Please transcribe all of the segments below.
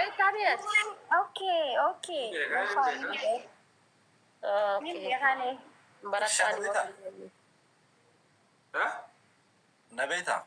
Beektaa ni ati? Okay, okay. Beekaa, beekaa. Ni Okay. beekane. Barattaan Beektaa? Eh? Na beektaa?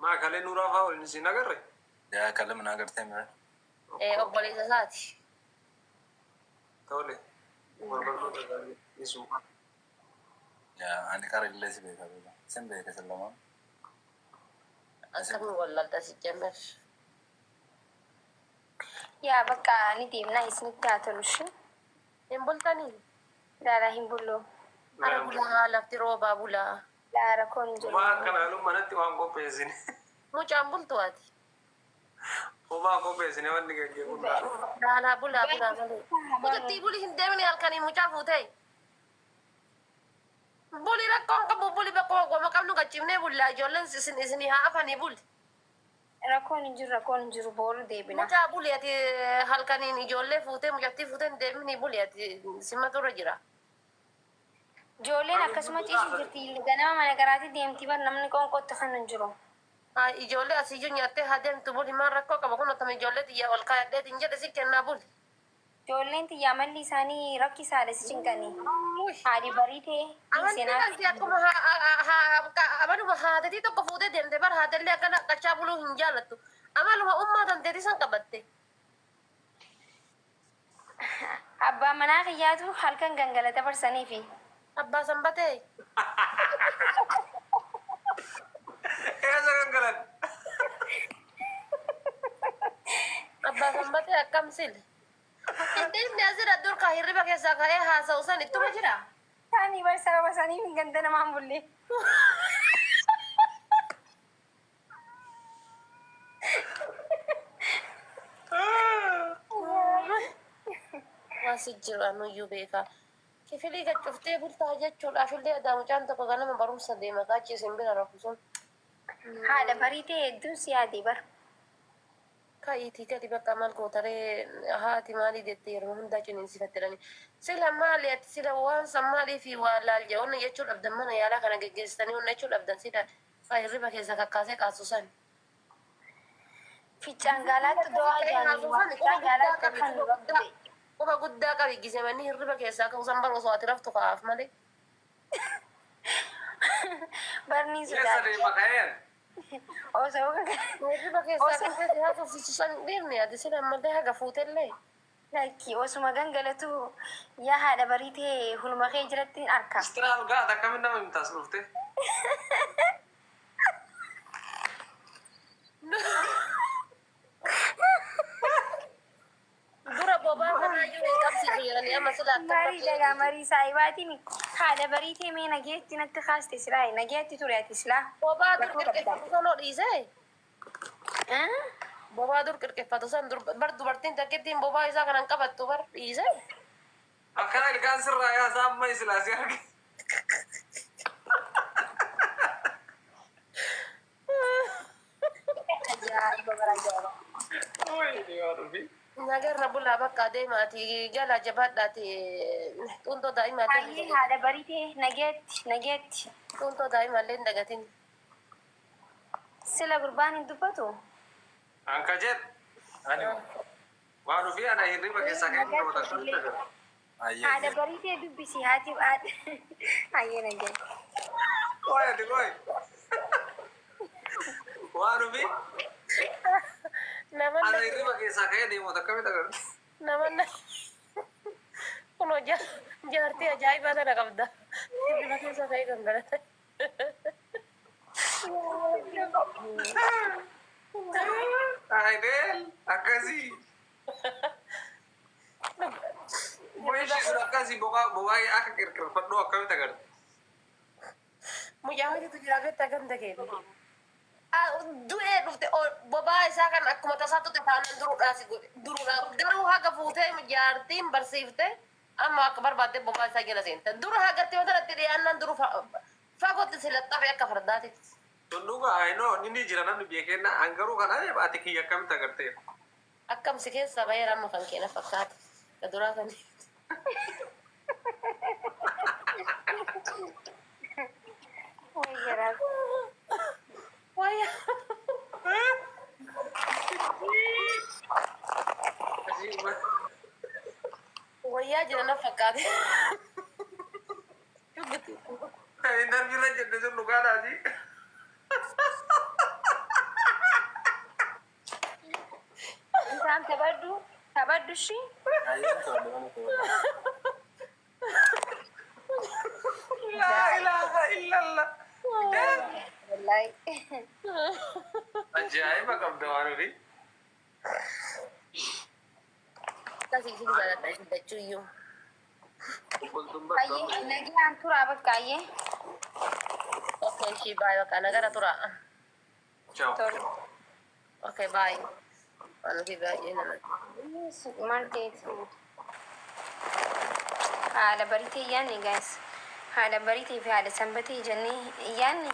Maa kalee nuuraa fa'aa waliin isin agarre? Yaa kalama na agartee mira. Obboleessa isaati. Tole. Barbaadota gaarii dhiisuu. Yaa ani qara illee si beeka beeka. Sin beeka sin lamaan. Akkamiin wallaalta si jammer. Yaa bakka ni deemna isinitti haa tolu shi. Hin bultanii? Laalaa hin bullu. Ara bulaa lafti roobaa bulaa. Laa rakkoon hin jiru. Homaa akkana haaluu manatti waan qopheessine. Mucaan bultu ati. Homaa qopheessine wanni gaggeeffamu. Laalaa bulaa bulaa malee. Mucattii buli hin deemne halkanii mucaa fuutee. Buli rakkoon qabu buli bakka wama qabnu qaccifnee bullaa ijoolleen isin isinii haa afanii buli. Rakkoon hin jiru rakkoon hin jiru booru deebina. Mucaa buli ati halkaniin ijoollee fuutee mucattii fuutee hin deemnii buli ati simatu irra jira. Ijoolleen akkasuma ciisu jirti. Ganama mana garaatii deemti bar namni qoonqootti kan hin jiru. Haa ijoollee asiyyuu nyaattee haa deemtu buli maal rakkoo qaba kun otama ijoollee xiyyaa ol kaayadheetiin jedhe si kennaa buli. Ijoolleen xiyyaa malli isaanii rakkisaadha si cinqanii. Haadhi bariitee Amantii seenaa. kanti akkuma amaluma haatetii tokko fuutee deemte bar haatellee akkana qachaa buluu hin jaalattu. Amaluma ummaa dandeetii san qabatte. Abbaa manaa kiyyaatu halkan gangalata barsaniifi. Abbaa sanbatee. Eessa gangalan? Abbaa sanbatee akkam sile. Inni inni asirra dur ka hirriba keessaa ka'ee haasa'u san ittuma jira. Taanii bar sababa saniif hin ganda namaan bulle. Waan si jiru anuyyuu beekaa. Kifilii gad cuftee bultaa jechuudhaaf illee adaa mucaan tokko ganama barumsa deema kaachi isin bira rafu sun. Haadha bariitee hedduun si yaade bar. Ka'iitii gadi bakka maal gootaree haati maalii jettee yeroo hundaa ciniinsifatte jedhani. Sila maali ati sila waan san maalii fi waa laal jedhu jechuu dhabdan mana yaalaa kana geggeessitanii honna jechuu dhabdan sila hirriba keessa kakkaasee kaasu san. Ficcaan gaalaatti du'aa jaanii waan ficcaan gaalaatti kan nu qabde. Quba guddaa qabi gisemanni hirriba keessaa ka'u san bara osoo ati raftu ka'aaf malee. Barni Eessa sodaate. deema ka'een? Osoo Hirriba keessaa kaasee haasofsiisu san dhiirni ati sila ammallee haga fuutellee. Lakki osuma gangalatu yaa haadha bariitee huluma kee jiratti hin arka. Istira algaa ati akkamiin nama himtaas dhufte? Dura bobaa kanaayyuu hin qabsiisu jedhanii amma sila akka Marii dhagaa marii saayibaatiin haadha bariitee mee nageetti natti kaaste silaa nageetti ture ati silaa. Bobaa dur qirqeffatu sanoo dhiisee. Bobaa dur qirqeffatu san bar dubartiin takkittiin bobaa isaa kanan qabattu bar dhiisee. Akkana ilkaan sirraa yaasaa amma isilaa si arge. Ajaa'iba bara ajaa'iba. Oyi waan dhufi. Nagarra bulaa bakka adeemaati jala jabaadhaati xuuntoo daa'imaa Hayyee haadha bariitee nageetti nageetti. Xuuntoo daa'imallee hin dagatin. Sila gurbaan hin dubbatu. Anka jedh Ani waan dhufi ana hirriba keessaa ka'ee nama takka agarra. ayyee. Haadha bariitee dubbisi haati haadha. Hayyee nageetti. Oyi ati oyi. Waan dhufi Namanna ana hirriba keessaa ka'ee deemu akkamitti agarra? namanna kunoo jaartii ajaa'ibaa tana qabda. Hirriba keessa ka'ee gangalata. Aydeel akkasii. Ishii sun akkasii bobaa bobaa akka qirqirfadhu akkamitti agarra? Mucaa hojiitu jira beektaa ganda keenya. Du'ee dhufte bobaa isaa kan akkuma tasaa tutte taanaan duruudhaa si godhe duruudhaa garuu haga fuutee jaartiin barsiifte amma akka barbaadde bobaa isaa jala seente dura hagatti yoo tanatti dhiyaannaan duru fagootti si laxxafe akka fardaatitti. Sun dhugaa I know inni jira namni biyya keenya an garuu kana ati kiyya akkamitti agartee? Akkam si keessaa baheera amma kan keenya fakkaata. Ka duraa kan. Wayi garaa. Wayya. Wayyaa jira na fakkaate. Interview la jenne sun dhugaadhaati. Isaan taphadhu taphadhu ishii. Ayyeen taphadhu mana taphadhu. Laa ilaaha illallah. Wallaahi. Ajaa'iba qabda waan ofii. Akkasii isin jaaladha isin dachuu iyyuu. Qulqultuun bakka Ayyee nagaan turaa bakka ayyee. Okay, ishii baay'ee bakka nagara tura. Ciao. Tole. Okay, bye. Waan ofii baay'ee nama. Maal ta'eeti? Haadha baritee yaanne guys. Haadha baritee fi haadha sanbatee jennee yaanne.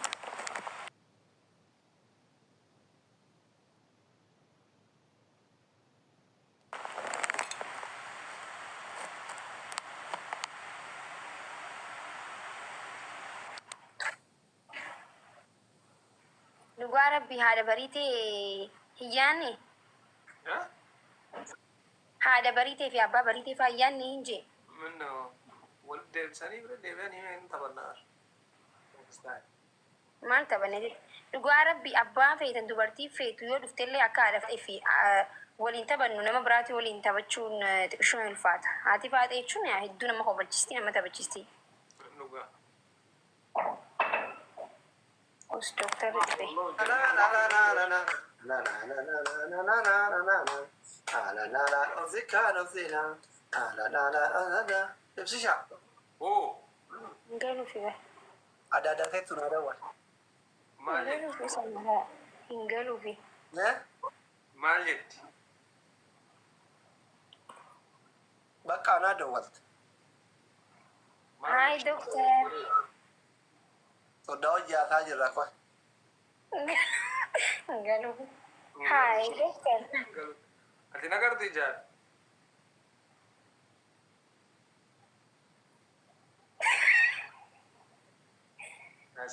Dhugaa rabbi haadha baritee hin yaanne. Haadha baritee fi abbaa baritee faa yaanne hin jee. Minno wal deebisanii bira deebi'anii hin taphannaa. Maal taphanne jedhe. Dhugaa rabbi abbaa feetan dubartii feetu yoo dhuftellee akka haadha fi waliin taphannu nama biraati waliin taphachuun xiqqishuma ulfaata. Haati faatee jechuun hedduu nama kofachiisti nama taphachiisti. Dhugaa. Os dooktarri dhufe. Ibsisha. Oo. Hin galuufi bara. Adaadaa na dawwal. Maal Hin jetti? galuufi sana hin galuufi. Maal jetti? Bakka anaa dawwalte. Haay dooktar. Soddaa hojjaataa jirra qoy. Hin galuufi. Haay dooktar. Ati nagarti jaal.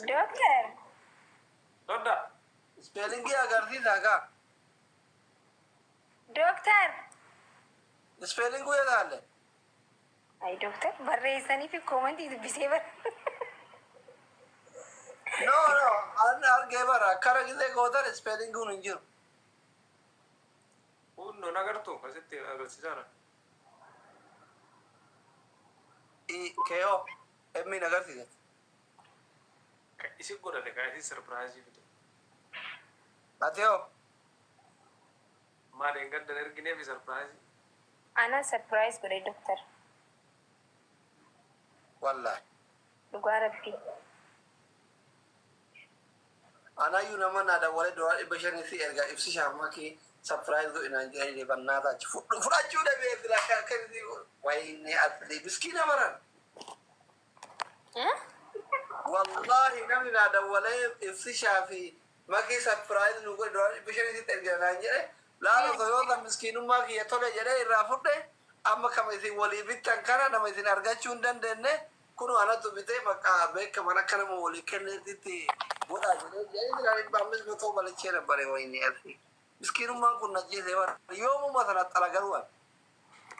Dooktar. Sodda. Ispeelingii agarsiisaa kaa. Dooktar. Ispeelinguu jedhaalle. Haay dooktar barreessanii fi koomantii dubbisee bara. No, no, an argee bara akkana gisee gootan ispeelinguun hin jiru. Hunnoo nagartu asitti agarsiisaara. I K O M agarsiisa. Isin godhate ka isin surprise fide. Ati hoo? Maal hin gaddan ergineefi surprise. Ana surprise godhe dooktar. Wallaahi. Dhugaa rabbii. Anayyuu nama naa dawwalee doolaa 500 si erga ibsishaa makii surprise godhinaan jedhanii bannaa taachi fudhachuu dhabee sila akka wayne asli miskiina baran. Wallaahi namni naa dawwalee ibsishaa fi makii surprise nu godhe doolaa 500 sitti erga naan jedhe laala toyoota miskiinummaa kiyya tole jedhee irraa fudhe amma kama isin walii bittan kana nama isin argachuu hin dandeenye kunu anatu bitee maqaa beekaman akka nama walii kenneetitti godhaa jedhee jedhee jira 500 balichee nabbare wayne asli. Miskiinummaan kun najjeese bara yoomuma sana xalagaruu an.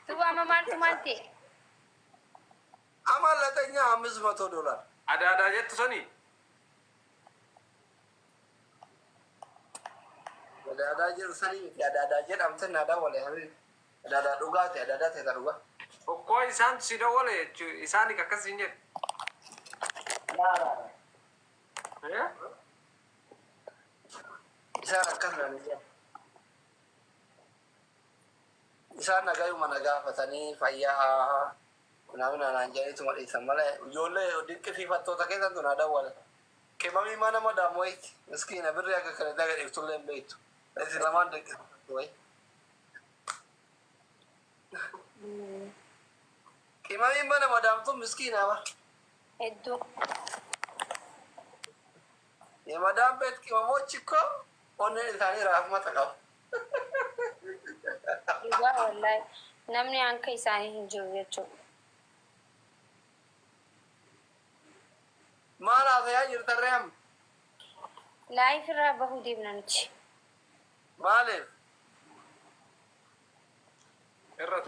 Duuba amma maaltu maal ta'e? Ama ለተኛ 500 ዶላር። Adaadaa jettu sanii. Adaadaa jedhu sanii miti adaadaa jedhamte naadaa walee habibi. Adaadaa dhugaati adaadaa ta'e dhugaa. Okkoo isaan si dawwale jechuu isaan akkas hin jedhe. Eh? Isaan akkas naan jedhan. Isaan nagayuma na gaafatanii fayyaa namni naan jedhaniituma dhiisan malee ijoollee dinqisiifattoota keessattu naa dawwale. Qimamii mana madaamu wayiiti miskiina birri akka kana daga dhiiftullee hin beektu. Isin lamaan dinqisiifattu wayi. Qimamiin mana madaamtu miskiina bara. Hedduu. የመዳም ቤት ቅመሞች እኮ onneen isaanii raafmata qabu. Dhugaa wallaahi namni hanka isaanii hin jiru jechuudha. Maal haasayaa jirtarree amma? Live irraa bahuu deemna nuti. Maaliif?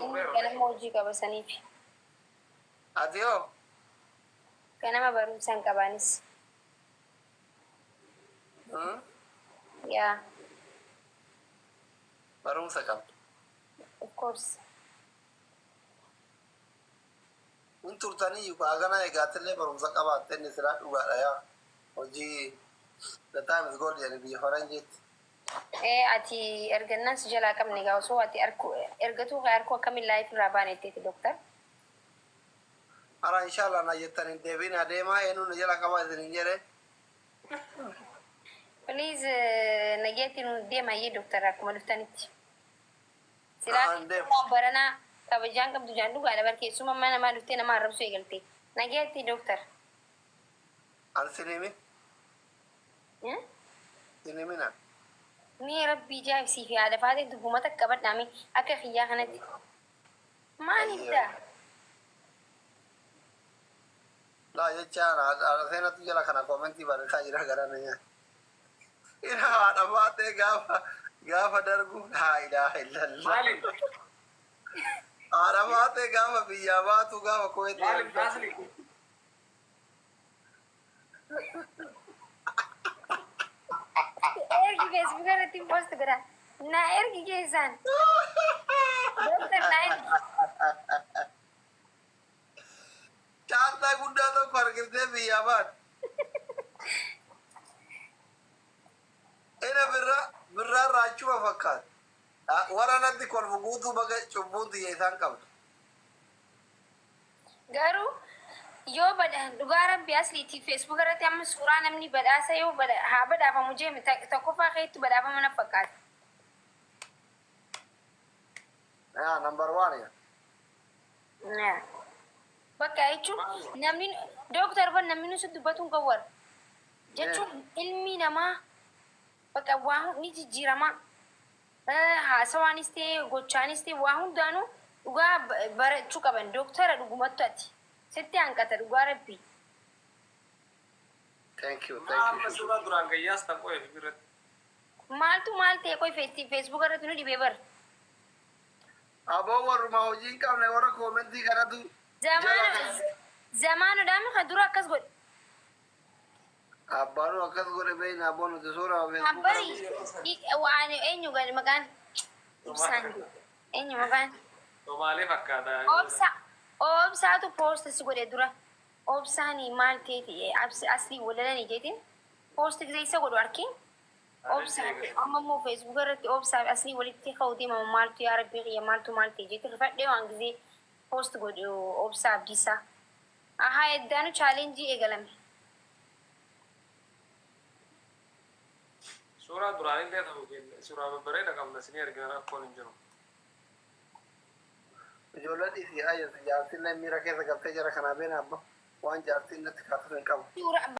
Inni ganama hojii qaba saniif. Ati hoo? Ganama barumsa hin qabaanis. Hmm? Yaa, Barumsa qabdu. of course. Hin turtanii hagana eegaatillee barumsa qabaatte, inni silaa dhugaadha yaa. Hojii, the time is gold jedhani biyya faranjiitti. Ee, ati ergannaan si jalaa qabne gaa, osoo ati arku ergatuu kee arkuu akkamiin live irraa baane jetteeti, doktar. Ara inshallah na jettan hin deebiin adeemaa, eenyu na jala qabaa isin hin jedhe. Please, nageetti nu deema iyyee, doktar, akkuma dhuftanitti. Silaa Ah, deema. baranaa kabajaan qabdu jaan dhugaadha bar, keessuma mana namaa dhuftee nama arrabsuu eegalte. Nageetti, doktar. An sinimi Hmm? sinimina. Mee rabbii jaabsii fi haadha faatee dubbuma takka qabadhaame akka kiyyaa kanatti. Maaliif daa? Laa jechaan haadha seenatu jala kana koomentii barreessaa jira gara na nyaata. Ina haadha baatee gaafa darbu, laa ilaaha illallah. Maaliif? Haadha baatee gaafa biyyaa baatu, gaafa kuweetti. Maaliif taasni? Ergi, Facebook irratti post godha. Na ergi keessaan. Doktar, na ergi. Chaantaa guddaa tokko argitee biyyaa baatu. Ina birraa birraa raachuma fakkaata. Warra natti kolfu guutuu baga cubbuun xiyya isaan qabdu. Garuu yoo badha, dhugaa rabbi, asliitii Facebook irratti amma suuraa namni badhaasa yoo haa badhaafamu jeeme, tokkoffaa keetti badhaafama na fakkaata. Yaa, number one yaa. Yaa. Bakka jechuun namni, dooktar, ban namni nuti dubbatuun kan warra jechuun ilmi namaa bakka waa ni jijjiirama. Haasawaanis ta'e, gochaanis ta'e, waa hundaanuu dhugaa barachuu qaban. Dooktara, dhugumattu ati sitti hanqata, dhugaa rabbi. Thank you, thank Amma you. suuraa duraan gayyaas tan qo'ee irratti. Maaltu maal ta'e qoy, Facebook irratti nu dhibee bara. Aboo, warruma hojii hin qabne, warra koomentii kanatu. Zamaana zamaanudhaan kan dura akkas godhe. Abbaanu akkas godhe beeyna, aboo, nuti suuraa Abbari waan eenyu gadi maqaan ibsaan eenyu maqaan? Somaalee fakkaata. Obsa, obsaatu post si godhe dura. Obsaanii maal ta'eeti asli walalanii jeetiin post gisee isa godhu arkiin. Obsaa amma immoo Facebook irratti obsaa asli walitti ka'uu deemamu, maaltu yaa rabbii qiyya, maaltu maal ta'e jeetiin rifadhee waan gisee post godhu obsaa abdiisaa. Ahaa, eddaanu challenge eegalame. Suuraa duraan illee ta'u, suuraa babbareeda qabna, isinii argina, rakkoon hin jiru. Ijoolleen dhiisii, ayyaansi jaartiin miira keessa galtee jara kanaa beena, abba waan jaartiin natti kaatu hin qabu. Suuraa